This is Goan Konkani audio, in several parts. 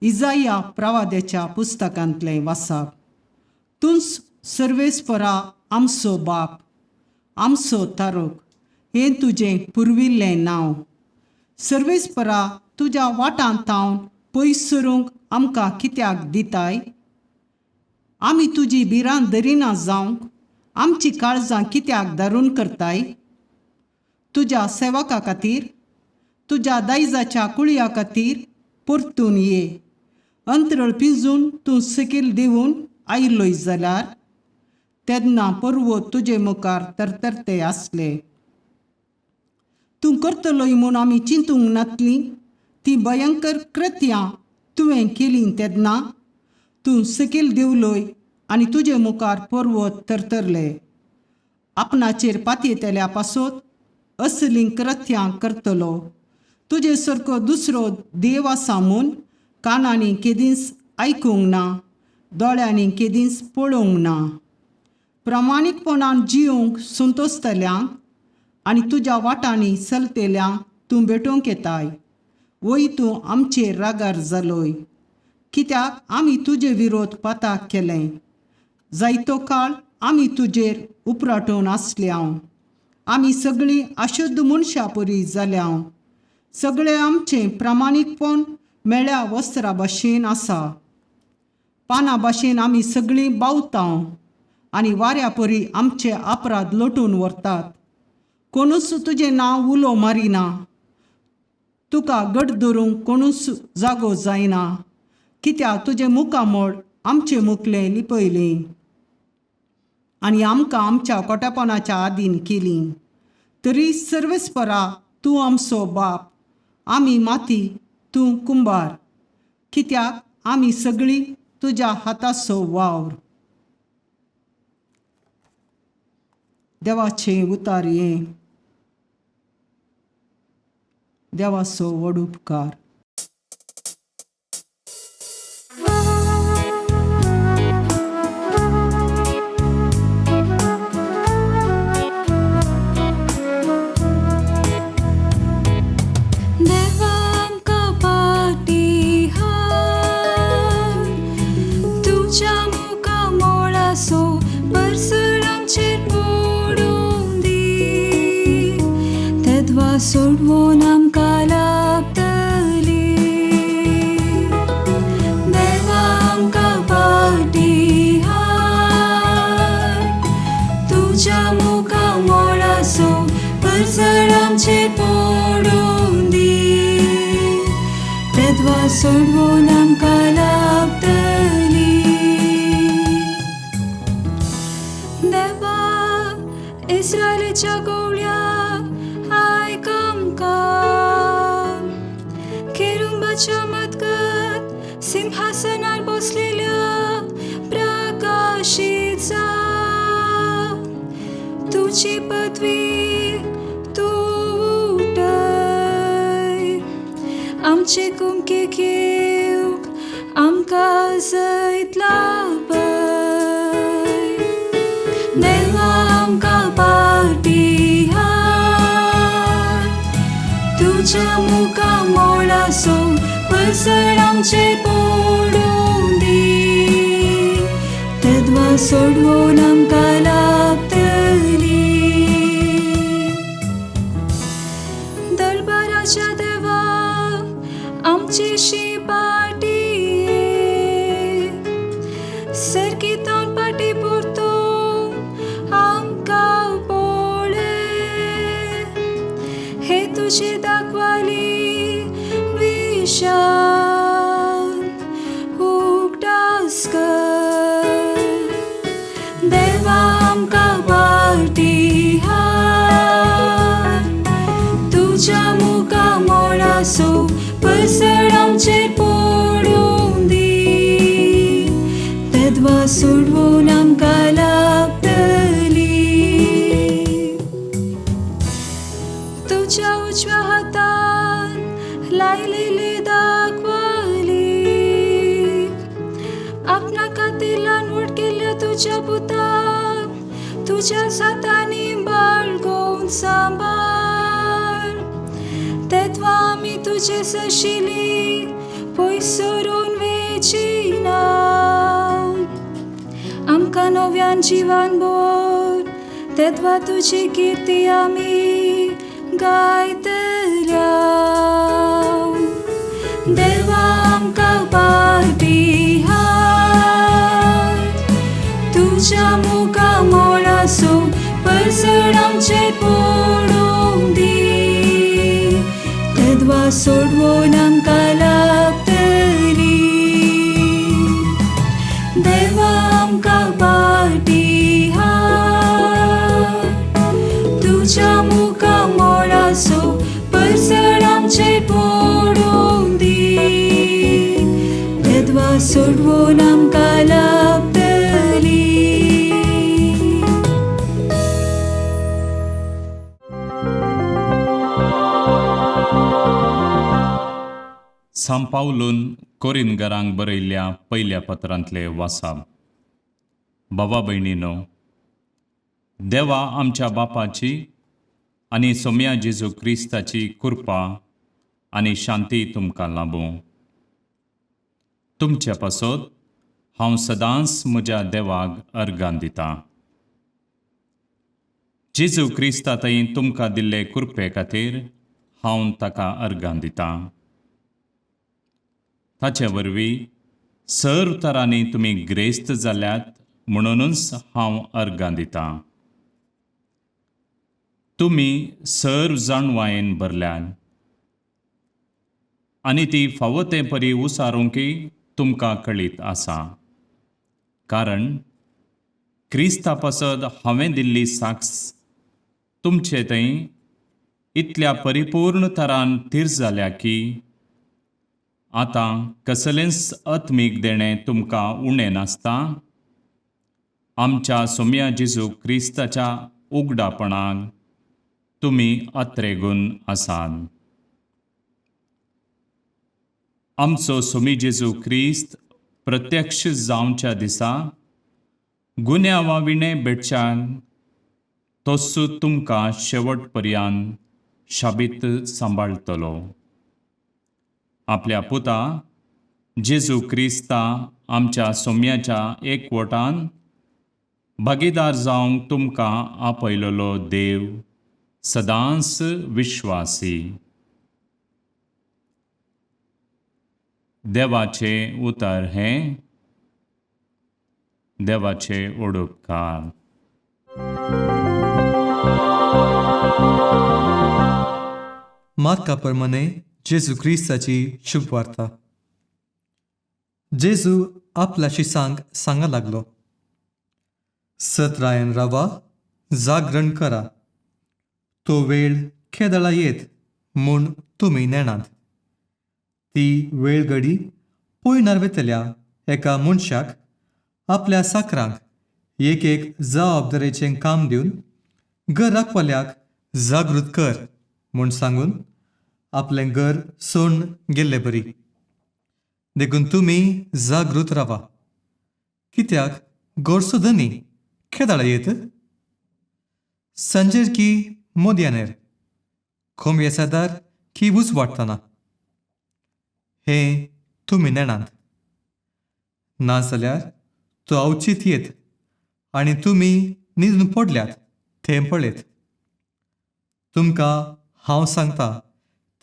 इजाया प्रवाद्याच्या पुस्तकांतलें वाचप. तूंच सर्वेस्परा आमचो बाप, आमचो तारूक हें तुजें पुर्विल्लें नांव. सर्वेस्परा तुज्या वाटांत थावन पयस सरूंक आमकां कित्याक दिताय? आमी तुजी भिरांत धरिना जावंक आमची काळजां कित्याक दारून करताय? तुज्या सेवका खातीर, तुज्या दायजाच्या कुळया खातीर परतून ये. अंतरळ पिंजून तूं सकयल देंवून आयलोय जाल्यार तेन्ना पर्वत तुजे मुखार तरतरते आसले. तूं करतलोय म्हूण आमी चिंतूंक नातली ती भयंकर कृत्यां तुवें केलीं तेन्ना तूं सकयल देंवलोय आनी तुजे मुखार पर्वत तरतरले. आपणाचेर पातयेतल्या पासत असलीं कृत्यां करतलो. तुजे सारको दुसरो देव आसा म्हूण कानांनी केदींच आयकूंक ना, दोळ्यांनी केदींच पळोवंक ना. प्रामाणीकपणान जिवंक संतोसतल्यांक आनी तुज्या वाटांनी चलतल्यांक तूं भेटोवंक येताय. वय तूं आमचेर रागार जालोय, कित्याक आमी तुजे विरोध पाताक केलें. जायतो काळ आमी तुजेर उपराटून आसल्या. आमी सगळीं अशुद्ध मनशां परी जाल्या. सगळें आमचें प्रामाणीकपण मेळ्या वस्त्रा भाशेन आसा. पानां भाशेन आमी सगळीं बावता आनी वाऱ्या परी आमचे अपराध लोटून व्हरतात. कोणूच तुजें नांव उलो मारिना, तुका गट धरूंक कोणूच जागो जायना, कित्याक तुजें मुखामळ आमचें मुखलें लिपयलें आनी आमकां आमच्या कोटेपणाच्या आदीन केलीं. तरी सर्वेस्परा तूं आमचो बाप, आमी माती, तूं कुंबार, कित्याक आमी सगळीं तुज्या हाताचो वावर. देवाचें उतार हें. देवाचो व्हड उपकार. देवा आमकां पाटी हाड, तुज्या मुखामळाचो परसळ आमचेर पडूं दी, तेदवा सोडवून आमकां लागतली. देवा आमकां पाटी हाड, तुज्या मुखामळाचो परसळ आमचेर पडूं दी, तेदवा सोडवून आमकां लागतली. देवा इस्रायलीच्या गवळ्या आयक आमकां, केरुंबाच्या मदगत सिंहासनार बसलेल्या प्रकाशीत जा. तुजी पदवी तूं उठय, आमचे कुमके घेवंक आमकां जैत लाभय. देवा आमकां पाटी हाड, तुज्या मुखामळाचो परसळ आमचेर पडूं दी, तेदवा सोडवून आमकां लागतली. दरबाराच्या देवा आमची शी पाटी ये, सर्गीतान पाटी परतून आमकां पळय. हे तुजी दाखवाली विशाल उगडास कर. देवा आमकां पाटी हाड, तुज्या मुखामळाचो परसळ आमचेर पडूं दी, तेदवा सोडवून आमकां लागतली. तुज्या उजव्या हातान लायलेली दाखवाली, आपणा खातीर ल्हान व्हड केल्ल्या तुज्या पुताक तूं तुज्या सातांनी बाळगोवन सांबाळ तेत्वा आमी तुजे सशिली पयस सरून वेचिना आमकां नव्यान जिवान बोर तेत्वा तुजी किर्ती आमी गायतल्या देवा आमकां पारबी हाड तुज्या मुखा मोळासो परसड आमचेर पडूंक दी तेद्वा सोडवून आमकां लागतली देवा आमकां पारबी हाड तुज्या मुखा मोळासो परसड आमचेर पडूंक दी तेद्वा सोडवून आमकां लागतली. सांपावलून कोरिनगरांक बरयल्ल्या पयल्या पत्रांतले वासाब. बाबा भयणीनो, देवा आमच्या बापाची आनी सोम्या जेजू क्रिस्ताची कृपा आनी शांती तुमकां लाबूं. तुमचे पासत हांव सदांच म्हज्या देवाक अर्गां दितां. जेजू क्रिस्ता थंय तुमकां दिल्ले कृपे खातीर हांव ताका अर्गां दितां. ताचे वरवीं सर्व तरांनी तुमी ग्रेस्त जाल्यात म्हणूनच हांव अर्गां दितां. तुमी सर्व जाणवायेन भरल्यात आनी ती फावो ते परी उसारूंकय तुमकां कळीत आसा, कारण क्रिस्ता पासत हांवें दिल्ली साक्ष तुमचे थंय इतल्या परिपूर्ण तरान थीर जाल्या की आतां कसलेंच आत्मीक देणें तुमकां उणें नासता. आमच्या सोम्या जेजू क्रिस्ताच्या उगडापणाक तुमी अत्रेगून आसात. आमचो सोमी जेजू क्रिस्त प्रत्यक्ष जावच्या दिसा गुन्यांवा विणें भेटच्यान तोच तुमकां शेवट पर्यंत शाबीत सांबाळटलो. आपल्या पुता जेजू क्रिस्ता आमच्या सोम्याच्या एकवटान भागीदार जावंक तुमकां आपयलेलो देव सदांच विश्वासी. देवाचें उतर हें देवाचें ओडपकार. मार्का प्रमाणे जेजू क्रिस्ताची शुभवार्ता. जेजू आपल्या शिसांक सांगा लागलो, सत्रायन रावा, जागरण करा, तो वेळ केदळा येत म्हूण तुमी नेणात. ती वेळ घडी पयणार वेतल्या एका मनशाक आपल्या साकरांक एक एक जबाबदारेचें काम दिवन घर राखवाल्याक जागृत कर म्हूण सांगून आपलें घर सोडून गेल्ले बरी. देखून तुमी जागृत रावा, कित्याक गोरसो धनी केदाळा येत सांजेर की मोदयानेर, कोंबयेसादार की उज वाडटना हें तुमी नेणात. नाजाल्यार तो अवचीत येत आनी तुमी न्हिदून पडल्यात तें पळयत. तुमकां हांव सांगता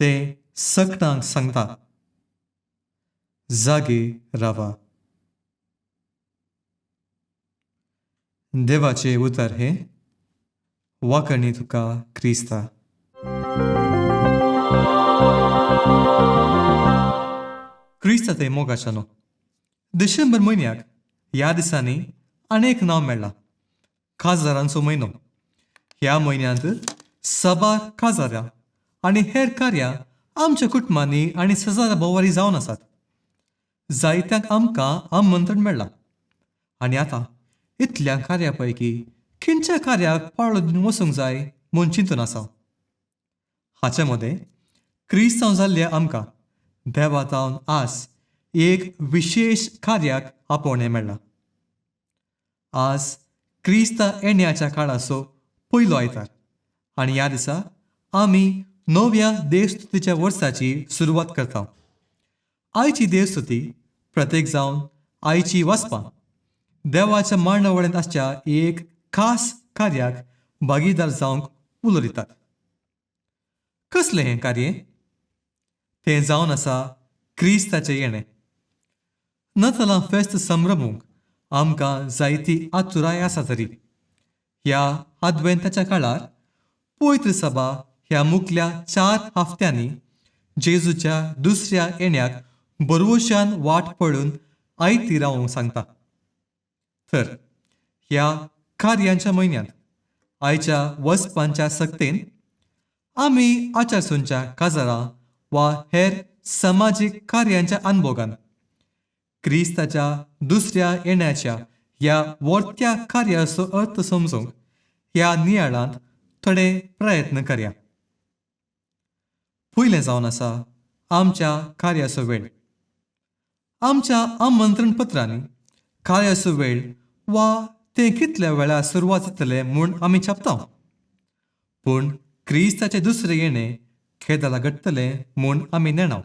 तें सगळ्यांक सांगता, जागे रावा. देवाचें उतर हें. वाकणी तुका क्रिस्ता. क्रिस्ता ते मोगाच्यानो, डिसेंबर म्हयन्याक ह्या दिसांनी अनेक नांव मेळ्ळां. काजारांचो म्हयनो. ह्या म्हयन्यांत साबार काजारां आनी हेर कार्यां आमच्या कुटुंबांनी आनी सजारा भोवारी जावन आसात. जायत्यांक आमकां आमंत्रण मेळ्ळां आनी आतां इतल्या कार्या पैकी खंयच्या कार्याक पाळो दिवन वचूंक जाय म्हूण चिंतून आसा. हाचे मदें क्रिस्तांव जाल्ल्या आमकां देवा तावन आज एक विशेश कार्याक आपोवणें मेळ्ळां. आज क्रिस्ता येण्याच्या काळाचो पयलो आयतार आनी ह्या दिसा आमी नव्या देवस्तुतीच्या वर्साची सुरवात करता. आयची देवस्तुती प्रत्येक जावन आयची वाचपां देवाच्या मांडावळींत आसच्या एक खास कार्याक भागीदार जावंक उलो दितात. कसलें हें कार्य? तें जावन आसा क्रिस्ताचें येणें. नतलां फेस्त संभ्रमूंक आमकां जायती आतुराय आसा तरी ह्या आदवेंताच्या काळार पवित्र सभा ह्या मुखल्या 4 हफ्त्यांनी जेजूच्या दुसऱ्या येण्याक बरवशान वाट पडून आयती रावूंक सांगता. तर ह्या कार्यांच्या म्हयन्यांत आयच्या वचपांच्या सक्तेन आमी आचारसूंच्या काजारां वा हेर समाजीक कार्यांच्या अनभोगान क्रिस्ताच्या दुसऱ्या येण्याच्या ह्या वर्त्या कार्याचो अर्थ समजूंक ह्या नियाळांत थोडे प्रयत्न करया. पयलें जावन आसा आमच्या कार्याचो वेळ. आमच्या आमंत्रण पत्रांनी कार्याचो वेळ वा तें कितल्या वेळार सुरवात जातलें म्हूण आमी छापता, पूण क्रिस्ताचें दुसरें येणें खेदाळा घडटलें म्हूण आमी नेणाव.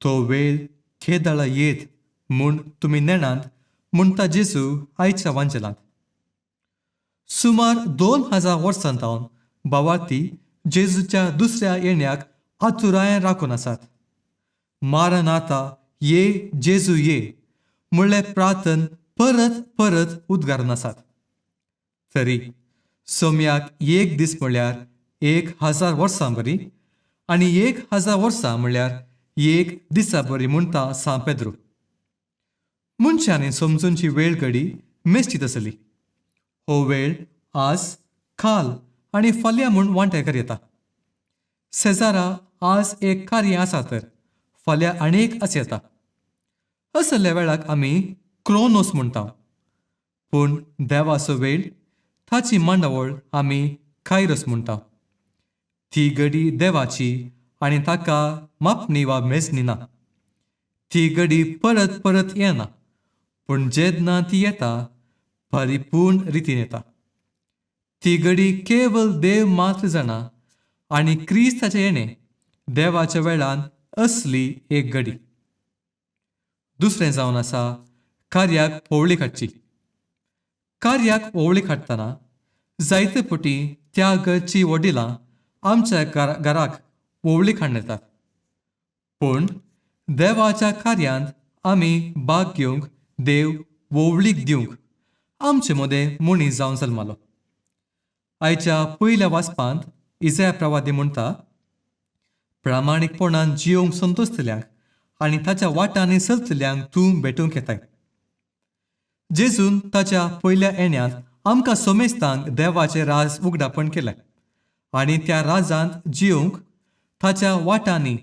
तो वेळ खेदाळा येत म्हूण तुमी नेणांत म्हणटा जेजू आयच्या वांजेलांत. सुमार 2000 वर्सां सावन भावार्थी जेजूच्या दुसऱ्या येण्याक आतुरायेन राखून आसात. मारनाथा ये जेजू ये म्हणलें प्रार्थन परत परत उद्गारून आसात. तरी सोम्याक एक दीस म्हणल्यार 1000 वर्सां बरी आनी 1000 वर्सां म्हणल्यार एक दिसा बरी म्हणटा सांत पेद्रू. मनशांनी समजूनची वेळ घडी मेस्तीत आसली. हो वेळ आज काल आनी फाल्यां म्हूण वांटेकर येता. शेजारा आज एक कार्य आसा तर फाल्यां आनी एक आस येता. असल्या वेळाक आमी क्रोनोस म्हणटा, पूण देवाचो वेळ ताची मांडावळ आमी कायरोस म्हणटा. ती घडी देवाची आनी ताका मापणी वा मेजणी ना. ती घडी परत परत येना, पूण जेन्ना ती येता परिपूर्ण रितीन येता. ती घडी केवल देव मात्र जाणा आनी क्रिस्ताचें येणें देवाच्या वेळान असली एक घडी. दुसरें जावन आसा कार्याक होवळी काडची. कार्याक होवळी काडटना जायते पटी त्या घरची वडिलां आमच्या घराक होवळी काडून येतात, पूण देवाच्या कार्यांत आमी भाग घेवंक देव होवळीक दिवंक आमचे मदें मनीस जावन जल्मालो. आयच्या पयल्या वाचपांत इजया प्रवादी म्हणटा, प्रामाणीकपणान जियोंक संतोशतल्यांक आनी ताच्या वाटांनी चलतल्यांक तूं भेटूंक येताय. जेजून ताच्या पयल्या येण्यांत आमकां सोमेस्तांक देवाचें राज उगडापण केलें आनी त्या राजांत जियोंक ताच्या वाटांनी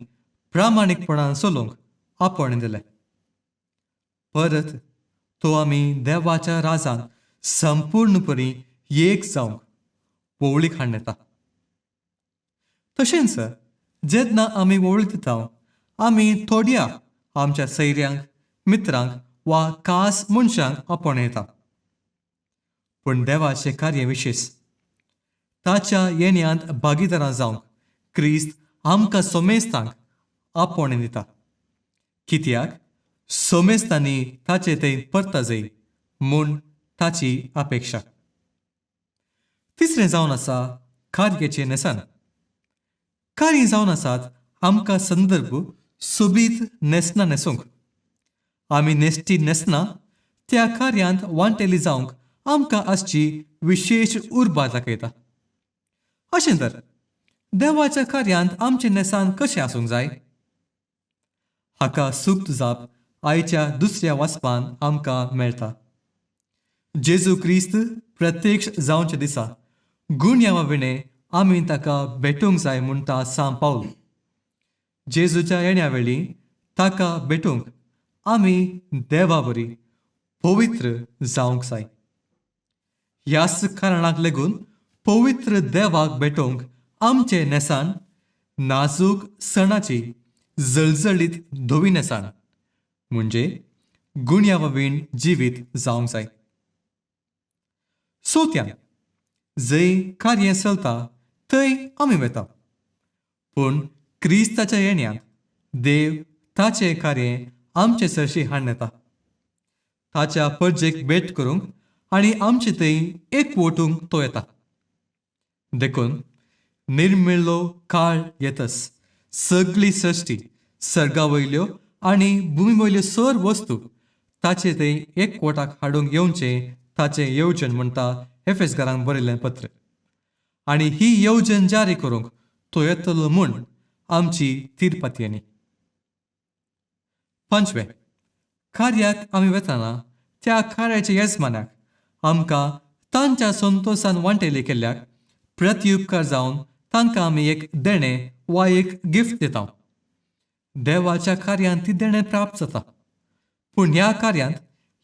प्रामाणीकपणान चलोवंक आपोवणें दिलें. परत तो आमी देवाच्या राजांत संपूर्णपणी एक जावंक वोवळीक हाडून येता. तशेंच जेन्ना आमी वोवळी दिता आमी थोड्या आमच्या सैऱ्यांक, मित्रांक वा खास मनशांक आपोवणें येता, पूण देवाचें कार्य विशेश ताच्या येण्यांत भागीदारां जावंक क्रिस्त आमकां सोमेस्तांक आपोवणें दिता. कित्याक सोमेस्तांनी ताचे थंय परता जाय म्हूण ताची अपेक्षा. तिसरें जावन आसा कार्याचें न्हेसण. कार्य जावन आसात आमकां संदर्भ सोबीत न्हेसणां न्हेसूंक. आमी न्हेसटी न्हेसना त्या कार्यांत वांटेली जावंक आमकां आसची विशेश उर्बा दाखयता. अशें तर देवाच्या कार्यांत आमचें न्हेसण कशें आसूंक जाय? हाका सुक्त जाप आयच्या दुसऱ्या वाचपान आमकां मेळटा. जेजू क्रिस्त प्रत्यक्ष जावच्या दिसा गुण्यावा विणें आमी ताका भेटूंक जाय म्हणटा सांत पावल. जेजूच्या येण्या वेळी ताका भेटूंक आमी देवा बरी पवित्र जावंक जाय. ह्याच कारणाक लागून पवित्र देवाक भेटोवंक आमचें न्हेसण नाजूक सणाची जळजळीत धवी न्हेसण म्हणजे गुण्यावीण जिवीत जावंक जाय. चवथ्यान जंय कार्य चलता थंय आमी वेता. पूण क्रिस्ताच्या येण्यात देव ताचें कार्य आमचे सरशी हाडून येता, ताच्या परजेक भेट करूंक आनी आमचे थंय एक वटूंक तो येता. देखून निर्मिल्लो काळ येतस सगळी सृश्टी सर्गा वयल्यो आनी भुमी वयल्यो सर वस्तू ताचे थंय एकवटाक हाडूंक येवचें ताचें येवजण म्हणटा एफेसकारांक बरयल्लें पत्र. आनी ही येवजण जारी करूंक तो येतलो म्हूण आमची तिरपातयेनी. पांचवें, कार्याक आमी वेतना त्या कार्याच्या येजमानाक आमकां तांच्या संतोशान वांटेली केल्ल्याक प्रतिउपकार जावन तांकां आमी एक देणें वा एक गिफ्ट दिता. देवाच्या कार्यांत ती देणें प्राप्त जाता. पूण ह्या कार्यांत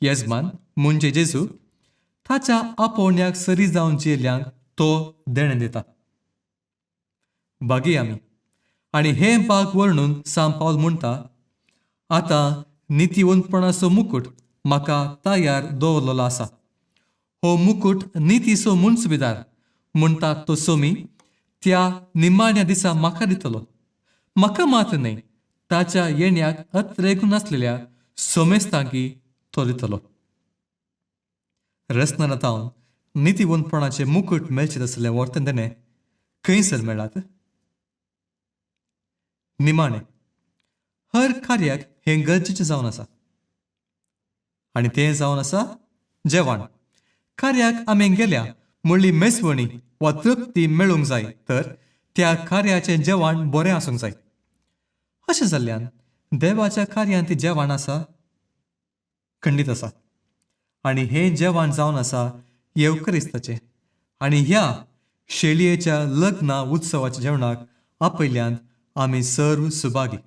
येजमान म्हणजे जेजू ताच्या आपोवण्याक सरी जावन जियेल्ल्यांक तो देणें दिता. बागी आमी आनी हें बाग वर्णून सांत पावल म्हणटा, आतां नितीवंतपणाचो मुकूट म्हाका तयार दवरलेलो आसा. हो मुकूट नितीचो मुन्सबिदार म्हणटा तो सोमी त्या निमाण्या दिसा म्हाका दितलो. म्हाका मात्र न्हय, ताच्या येण्याक अत्रेगून नासलेल्या सोमेस्तांकी तो दितलो. रसनारा तावन नितीवंतपणाचे मुकूट मेळचें तसलें वर्तन देणें खंयसर मेळात? निमाणें, हर कार्याक हें गरजेचें जावन आसा आनी तें जावन आसा जेवण. कार्याक आमी गेल्या म्हणली मेजवणी वा तृप्ती मेळूंक जाय तर त्या कार्याचें जेवण बरें आसूंक जाय. अशें जाल्ल्यान देवाच्या कार्यांत ती जेवण आसा, खंडीत आसा. आनी हें जेवण जावन आसा येवक्रिस्ताचें. आनी ह्या शेळयेच्या लग्न उत्सवाच्या जेवणाक आपयल्यान आमी सर्व सुभागी.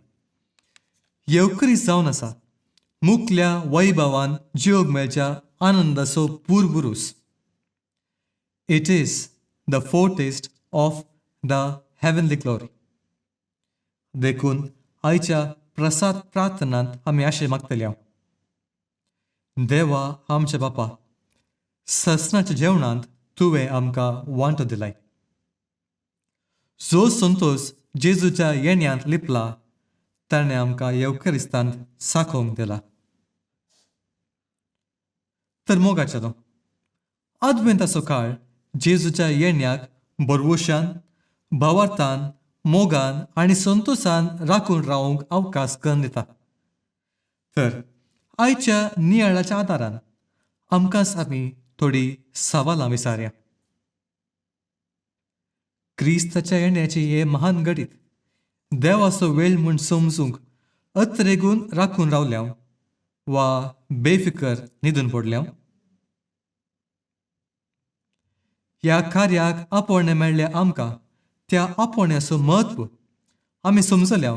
येवक्रिस्त जावन आसा मुकल्या वैभवान जियोग मेळच्या आनंदाचो पूर्वरूस. It is the foretaste of the heavenly glory. देखून आयच्या प्रसाद प्रार्थनांत आमी आशें मागतले हांव, देवा आमच्या बापा, ससनाच्या जेवणांत तुवें आमकां वांटो दिलाय. जो संतोश जेजूच्या येण्यांत लिपला ताणें आमकां येवकरिस्तांत साकोवंक दिला. तर मोगाचें न्हू आदवेंताचो काळ जेजूच्या येण्याक बरवशान, भावार्थान, मोगान आनी संतोशान राखून रावंक अवकाश करून दिता. तर आयच्या नियाळाच्या आदारान आमकांच आमी थोडी सवालां विचारया. क्रिस्ताच्या येण्याची हे महान घडीत देवाचो वेळ म्हूण समजूंक अत्रेगून राखून रावल्या वा बेफिकर न्हिदून पडल्या? ह्या कार्याक आपोवणें मेळ्ळें आमकां त्या आपोवण्याचो म्हत्व आमी समजल्या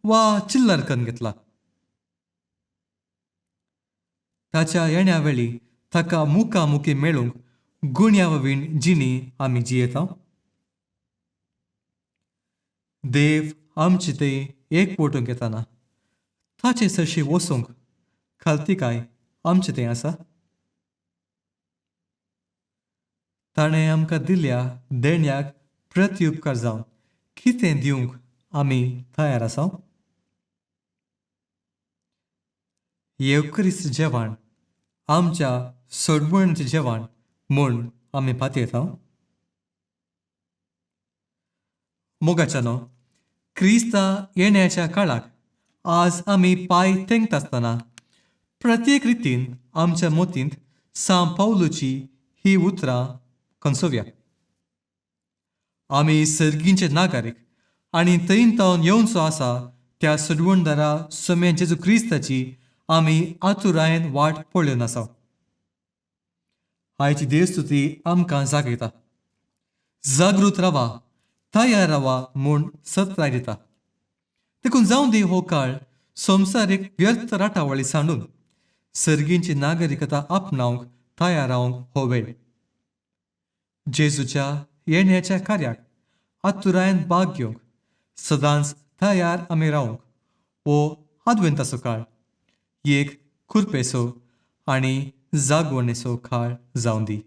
वा चिल्लर करून घेतला? ताच्या येण्या वेळी ताका मुखामुखी मेळूंक गुण्यावीण जिणी आमी जियेता? देव आमचे ते एक पोटूंक येताना ताचे सरशी वचूंक खालतिकाय आमचे तें आसा? ताणें आमकां दिल्या देण्याक प्रतिउपकार जावन कितें दिवंक आमी तयार आसा? येवक्रिस्त जेवण आमच्या सोडवणेचें जेवण म्हूण आमी पातयेता? मोगाच्यानो, क्रिस्ता येण्याच्या काळाक आज आमी पांय तेंकता आसतना प्रत्येक रितीन आमच्या मोतींत सांत पावलूची ही उतरां कंसोवया. आमी सर्गींचे नागरीक आनी थंय तावन येवचो आसा त्या सोडवणदारा सोम्या जेजू क्रिस्ताची आमी आतुरायेन वाट पळोवन आसा. आयची देवस्तुती आमकां जागयता. जागृत रावा, तयार रावा म्हूण सत्राय दिता. देखून जावं दी हो काळ संवसारीक व्यर्थ राटावळी सांडून सर्गींची नागरिकता आपणावंक तयार रावंक हो वेळ. जेजूच्या येण्याच्या कार्याक आतुरायेन भाग घेवंक सदांच तयार आमी रावंक हो आदवेंताचो काळ एक कुरपेचो आनी जागवणेचो काळ जावं दी.